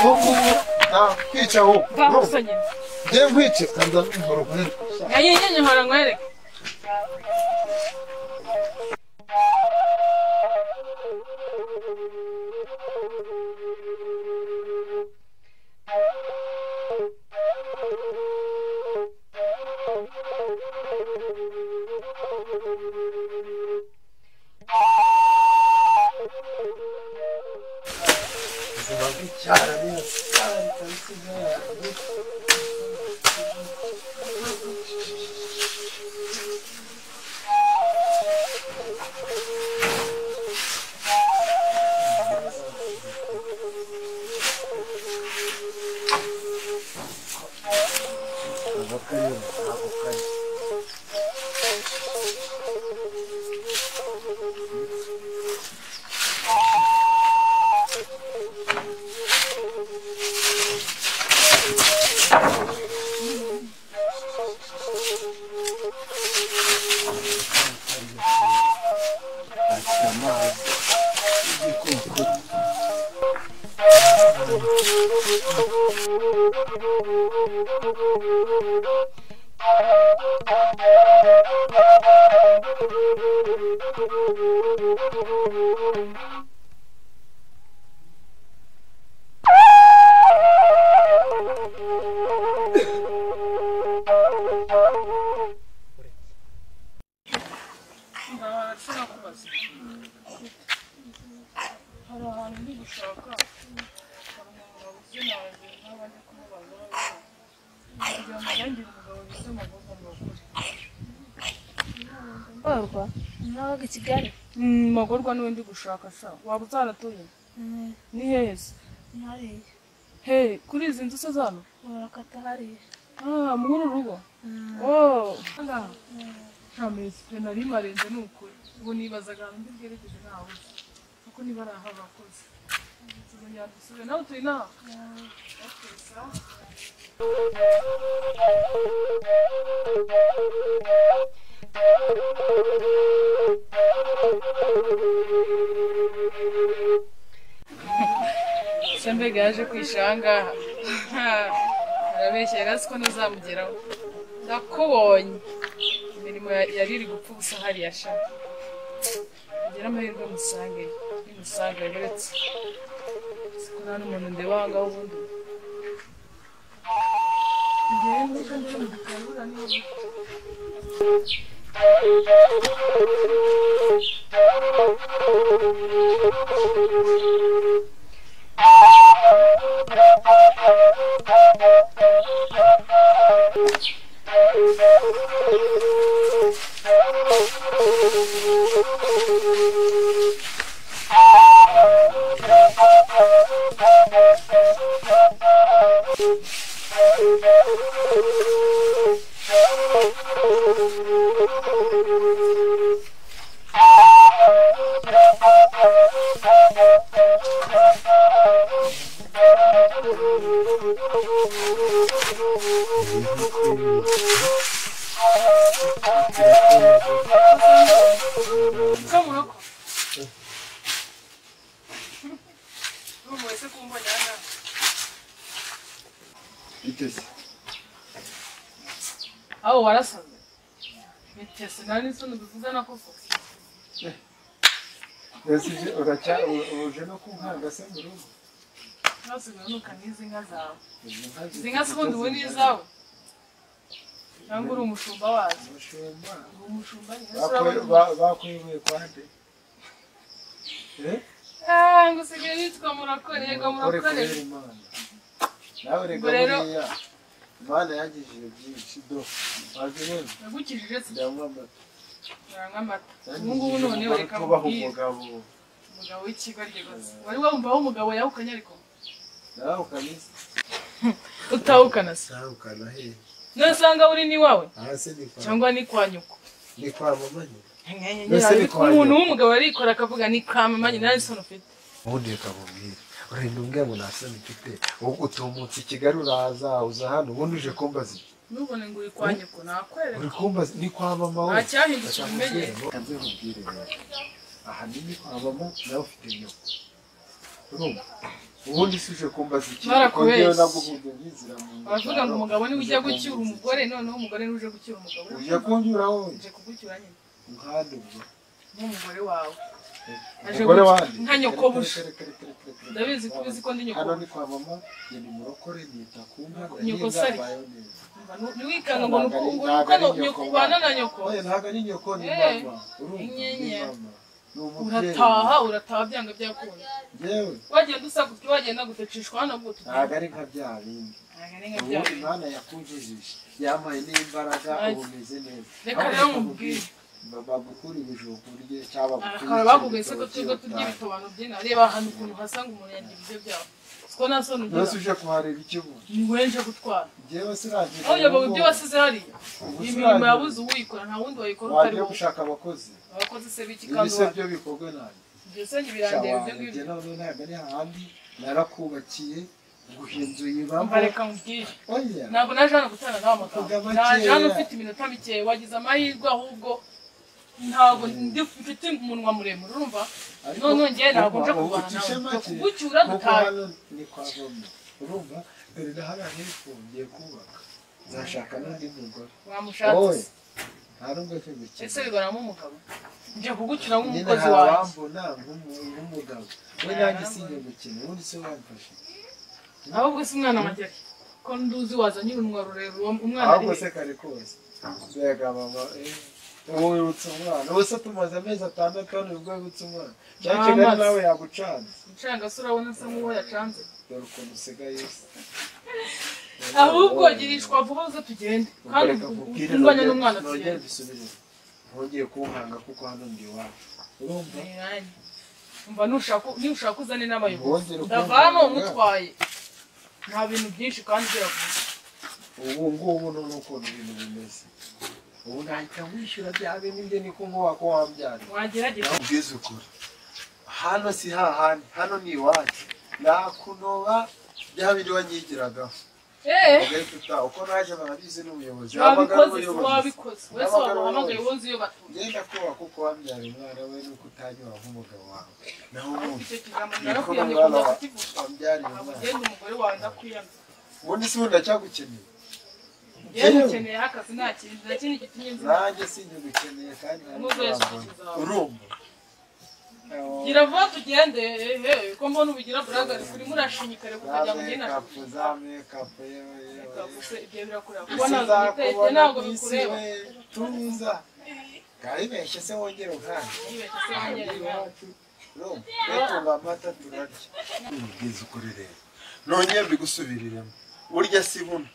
Nakwica wowe. Ngiye nkwice kanza nkora nkwereke. Nyanyenye nkora nkwereke. Magorwa niwe ndi gushaka sha waba utaratuye ni hehe se hariya he kuri izi nzu se zano urakata hariya ah muri uru rugo oh nta nari marenze ni ukuri ubu nibazaga ndi bwerekeje ntawe kuko niba ari aha bakoze tuzongera dusubire nawe turi naha okay sawa. Sembega yaje kwishanga arabeshya yari ko ntazamugeraho ndakubonye imirimo yari iri gupfa ubusa hariya sha ngira amahirwe musange nimusange uretse siko nta n'umuntu ndeba aho ngaho ubundi ngende kandi mukabura niba Aho warasaze bitese nari n'isoni duvugana koko ese uracya uje no kunkanga se mu rugo nasiganuka n'izi nka zawe izi nka se ubundi ubu ni izawe cyangwa uri umushumba wazo umushumba bakwibuye kwande ngo usigaye witwa murakore yego murakore nawe rega buriya Imana yagijije byinshi do wazireba yagukijije se ndanywa amata uranywa amata ubu ngubu none reka kubaho umugabo umugabo w'ikigarye gusa wari wumva aho umugabo yahukanye ariko narahukanye se utahukana se narahukana he none usanga uri ni wawe cyangwa ni kwa nyoko ni kwa mama nyine umuntu w'umugabo arikora akavuga ni kwa mama nyine nta n'isoni ufite ubundi reka mubwire urinda umbwira ngo nta soni mfite utumutse i Kigali uraza uza hano ubundi uje kumbaza iki nubone ngo uri kwa nyoko nakwereka uri kumbaza ni kwa mama we nta cyahindutse ubimenye reka nze nkubwire rero aha ni kwa mama nawe ufite nyoko urumva Ubundi si uje kumbaza iki? Barakubeshye. Naguhunze nkizira mu nda. Baravuga ngo umugabo niwe ujya gucyura umugore, noneho umugore niwe uje gucyura umugabo. Uje kunyura wowe? Nje kugucyura nyine. Nkande ubwo. Nk'umugore wawe. Umugore wanjye. Nka nyokobusha. Ndabizi ko ubizi ko ndi nyoko. Hano ni kwa mama, njye ni murokore, nita ku nka, Nyoko ndahinga, sari. mbayeho neza. Ntiwikanga ngo nuko nyoko ubana na nyoko. Oya, ntabwo ari nyoko, ni mama. Urumva, ni mama. Ni umubyeyi. Urataha, urataha byanga byakunda. Yewe. Wagenda usagutse, wagenda gutecishwa hano gute. Ntabwo ari nka bya bindi. Ntabwo ari nka bya Ubu bindi. Imana yakujijije, yampaye n'imbaraga, ubu meze neza. Reka rero nkubwire. Bagukura ibijumba urye cyangwa bagukura Akaba bakubwiye se ko twebwe turya ibitobano by'inka. Reba ahantu ukuntu hasanga umuntu yarya ibiryo byabo. Siko nta soni ugira. Mbese uje kuhareba iki ubu? Ni wowe nje gutwara. Njyewe sinagira. Aho uyobowe ibyo wasize hariya. Ubu Iyi mirimo sinagira. yabuze uwuyikora, nta wundi wayikora utari Wagiye wowe. gushaka abakozi. Abakozi se b'iki kandi Ibi se uhari? byo bikorwe nanjye. Ibyo se ntibirandeba ibyo ngibyo. Njye none ntabwo ari hahandi narakubakiye nguha inzu yibamo. Umva reka nkubwire. Oya. Ntabwo naje hano gutanga nawe amagambo. Vuga makeya. Naje hano ufite iminota mikeya, wagize amahirwe ahubwo ntabwo ndi mfite umunwa muremure, urumva? Ariko None njye ntabwo nje urumva, kurwana ucishe nawe. make, Nje kugucyura kuko dutahe. hano ni kwa mama. Urumva? Dore na hariya hepfo ngiye kubaka. Nzashaka n'undi mugore. Wamushatse Wowe, se? nta nubwo nje gukina. Ese bibaramo umugabo? Nje kugucyura Nyine nk'umukozi hari wanjye. abambona nk'umugabo. We nanjye sinjye gukina, ubundi se wamfashe. Ahubwo se umwana wanjye ari? Ko nduzi wazanye urunwa rurerure, uwo umwana ari Ahubwo he? se kare kose. Mbega mama, ubu wibutse umwana. Ubu se tumaze amezi 6 hano nibwo wibutse umwana. Cyangwa Nta Kigali mazi. nawe yagucanze. Ncanga se urabona asa nk'uwo yacanze. Dore ukuntu usigaye usa. Ahubwo girishwa vuba uze tugende. Kandi Reka nkubwire undwanya n'umwana nongere tugende. mbisubiremo. Ntongeye kunkanga kuko hano ndi iwacu. Urumva? Umva nushaka uzane n'abayobozi. Ntongere Ndava hano kunkanga. mutwaye. Nta bintu byinshi kandi biravuga. Ubu ngubu none ukuntu ibintu bimeze. Ubu nahita wishyura bya bindi njye niko nkuba ko wambyariye. Wagerageza. Ubwize ukuri. Hano si hahandi, hano ni iwacu. Nakunoba bya bindi wanyigiragaho. Ugahita utaha. Uko naje barabizi n'ubuyobozi. Hamagara Wabikoze, ubuyobozi. wabikoze. Wese Hamagara wabuhamagaye ubuyobozi. wonzi iyo batuye. Ngenda kubaha kuko wambyariye umwana we nuko utanyura nk'umugabo wawe. Naho ubundi Icyo kigambo niko narakwiyamye n'umwana kuza wawe kukivuga. wambyariye umwana. Ugenda umugore wawe ndakwiyamye. Ubundi si ubu ndacyagukeneye. Yewe ukeneye akazi nta kintu, nta kindi gitumye nzi. Nanjye sinyigukeneye kandi nta Muze n'icyo wambona. Urumva? Gira vuba tugende, ehe, ko mbona ubigira buragari urimo urashinyika reka Za ukajya mu gina. make-up, za make-up, yewe, yewe. Se ibyo birakureba. Isi Kuba ntabwo nzakubona ntabwo ku isi bikureba. we, tuza. Karibeshye se wongere unkande. Yibeshye se wongere unkande. Iwacu, urumva? Twe amata turarya. Ubwiza ukuri rero. Nongeye mbigusubiriremo. Burya si buno.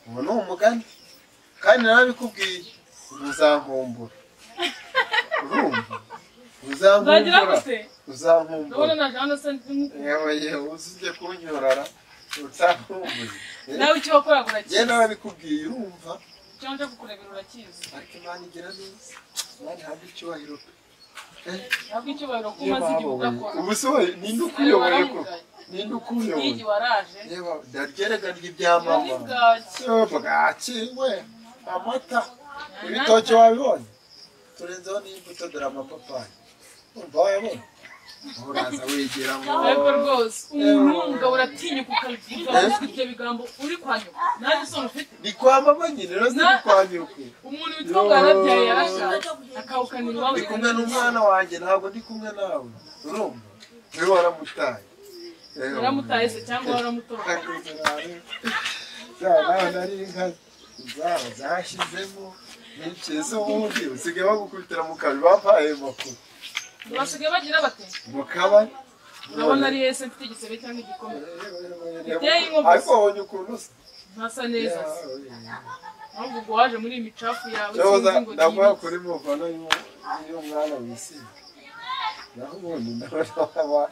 Ubu ni umugani. Kandi narabikubwiye. Uzankumbura. Urumva? Uzagira Uzankumbura. gute? Uzankumbura. Ndabona naje hano se nk'uku. Yewe yewe uzijye kunyorara utankumbuye. Nawe icyo wakoraga urakizi. Njye narabikubwiye urumva. Icyo nje kukurebera urakizi. Ariko Imana igira neza. Imana ihabwa icyubahiro pe. Ntabwo icyubahiro ko umaze igihe udakora. Ubu se wowe ninde ukuyoboye ko? Ninde ukuyoboye? Yigi waraje. Yewe ndaryerega ibya Iyo ni mama. bwaki. Yewe bwaki we amata. Ibitoki wabibonye? Turenzeho n'imbuto dore amapapayi. Urumva wayabonye? Uraza wegera ngo Ariko rwose umuntu w'umugabo uratinyuka ukabivuga ibyo bigambo uri kwa nyoko. Nta n'isoni ufite. Ni kwa mama nyine rero si ni kwa nyoko. Umuntu witwa ngo yarabyaye yarashaje akawukanira iwabo. Ndi kumwe n'umwana wanjye ntabwo ndi kumwe nawe. Urumva? Niwe waramutaye. Yaramutaye se cyangwa waramutoroka? Nawe nari inka zabo zashyizemo n'ikizo ubundi usigaye bagukubitira mu kabari bampaye amakuru. Basigaye bagira bate? Mu kabari. Urabona ari yese mfite igisebe cyangwa igikomere. Biteye inkovu. Ariko wabonye ukuntu usa. Ntasa neza se. Ahubwo ubwo waje muri iyi micafu yawe sinzi ngo Ndaguha ni kuri muvana y'umwana wisiga. Naho ubundi ndabona wa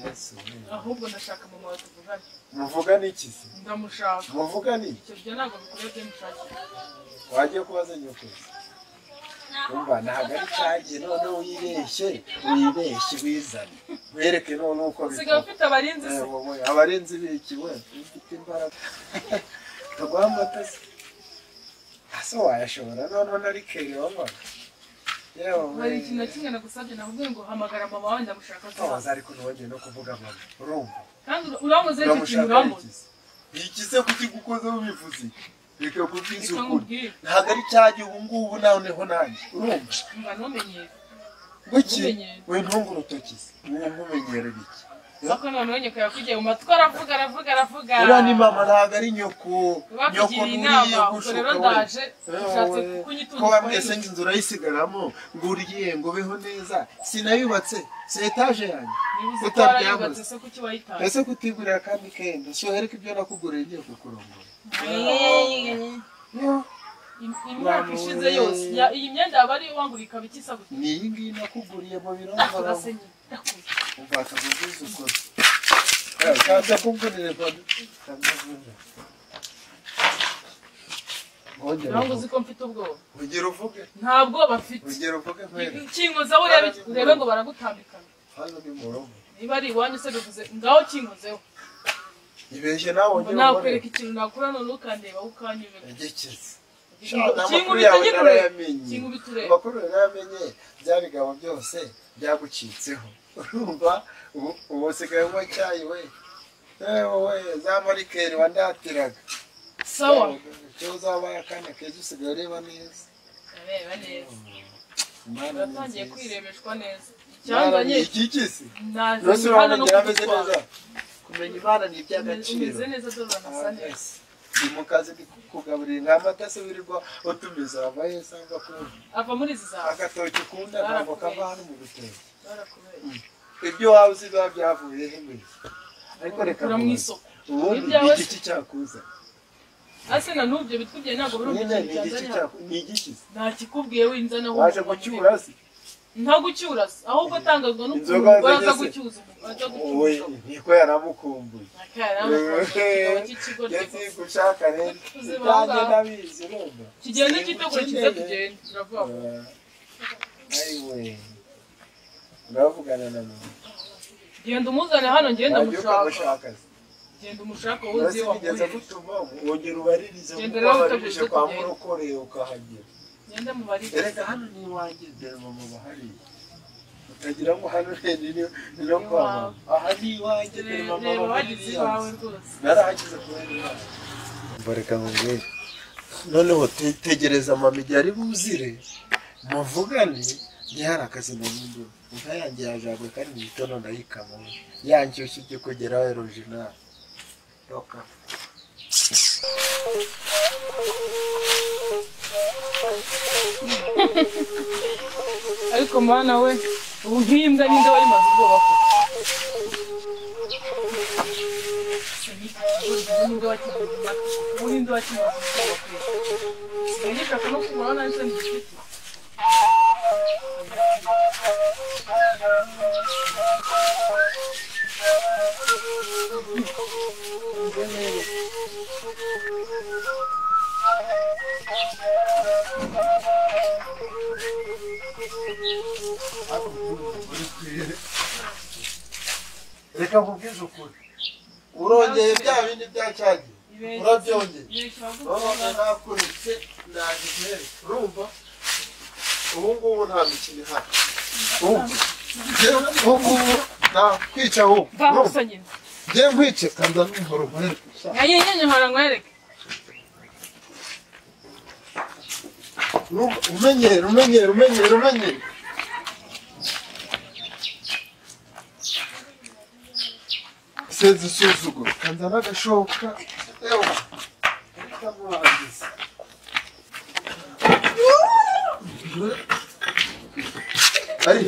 Yesu. Ahubwo ndashaka mama wawe tuvugane. Muvuga n'iki se? Ndamushaka. Muvuga n'iki? Icyo byo ntabwo bikureba byo mushakira. Wagiye kubaza nyoko. Umva ntabwo ari cyagiye noneho wibeshye wibeshye wizane. Wereke noneho uko Usigaye ufite abarinzi se? Wowe abarinzi biki we? Ufite imbaraga. Tuguha amata se. Ese wayashobora noneho na rikeri wanywaga. Hari ikintu na kimwe nagusabye, nakubwiye ngo hamagara mama wawe ndamushaka. Waza ariko ntiwongeye no kuvuga mama, urumva? Kandi uramuze icyo kintu uramuze. Iki se kukigukoza ubivuze? Reka kubwiza ukuri. Ntabwo ari cyagiye ubu ngubu noneho nanjye, urumva? Mba ntumenyere. Kuki? We ntunga urutoki se, ubu nkumenyere biki? Ariko noneho nyoko yakugiye mu matwi aravuga aravuga aravuga. Uriya ni mama ntabwo ari nyoko. Nyoko nuriye gushuka we. Ndaje ushatse kunyitunga. Ko wambwiye se ngo inzu urayisigaramo ngo urye ngo ubeho neza, sinayubatse, si etaje yanjye. Utaryubatse se kuki wayitaye? Ese kutigurira akandi kenda, sohereka ibyo nakuguriye ngiye kukurongora. Imyaka ishize yose, iyi myenda yaba ari wanguriye ikaba ikisa gute? Ni iyi ngiyi nakuguriye mu birongora. Umva akakubwiza ukuri. Kaza kumvunira inkoni. Ntabwo uzi ko mfite ubwoba. Ongera uvuge. Nta bwoba mfite. Ongera uvuge nkwere. Kinkozaho urebe ngo baragutambikana. Hano ni mu rugo. Niba ari iwanyu se bivuze ngaho kinkozeho. Ibeshye nawe ongera ubone. Nakwereka ikintu nakora none ukandeba ukanyubeka. Igikize. Amakuru yawe narayamenye. Amakuru narayamenye, bya bigabo byose byagucitseho. Urumva ubu usigaye unywa icyayi we. Wowe za marikeri wandatiraga. Sawa. Icyo uzabaye akana keza usigaye ureba neza. Ureba neza. Uratangiye kwirebeshwa neza. Icyanzanye iki se? Naje hano no kugutwara. Kumenya Imana ni iby'agaciro. Umeze neza dore uranasa neza. Ndi mu kazi kugaburira nta mata se wirirwa utumiza ava he sanga akunda. Ava muri izi zawe. Agatoki ukunda ntabwo kava hano mu rutoki. Ibyo waba uzi biba byavuye he mbese? Ariko reka mu isoko. Ubundi ni igiki cyakuza? Ase na n'ubyo bitubwiye ntabwo biri ikintu cyanzanye. Ni igiki se? Nta kikubwiye winzanaho. Waje gucyura se? Nta gucyura se, ahubwo atangazwa n'ukuntu aza gucyuza aza gucyuza. Niko yaramukumbuye. Yari gushaka rero. Ibyanjye ndabizi urumva. Kigende cyitegura kize tugende turavuga. Ayiwe. Uravugana na mama. Genda umuzane hano ngenda mushaka. Genda umushaka wowe uzi wakuye. Gutuma wongera ubaririze kuko wabaririje kwa murokore ukahagera. Genda mubaririze. Erega hano ni iwanjye dore mama bahari. Utagira ngo hano ni no kwa mama. Aha ni iwanjye dore mama bahari. Narahagize kubera Imana. Bareka nkubwire. Noneho tegereza mama igihe ari buzire muvugane hari akazi n'ubundi. Inka yanjye yajagwe kandi mu gitondo ndayikama. Yanshyushye ijye kugeraho original. Roka. Ariko mwana we, ubu nk'imbwa ninde wari maze ubwoba ko? Ubu ninde wakimaze ubwoba ko? Ngishaka no kubona nahise ngifite. Reka nkubwize ukuri. Urongeye bya bindi bya cyagiye. Urabyongeye. Nakuretse ndaje urumva? Ubu ngubu nta mikino ihari. Ubu ngubu nakwica wowe. Njye nkwice kanza n'umuhoro nkwereke. Nyine nkwereke. Umenyere umenyere umenyere umenyere. Seze usuzugura kanza n'agashoka. Ewa. Ndamurangiza. Ari.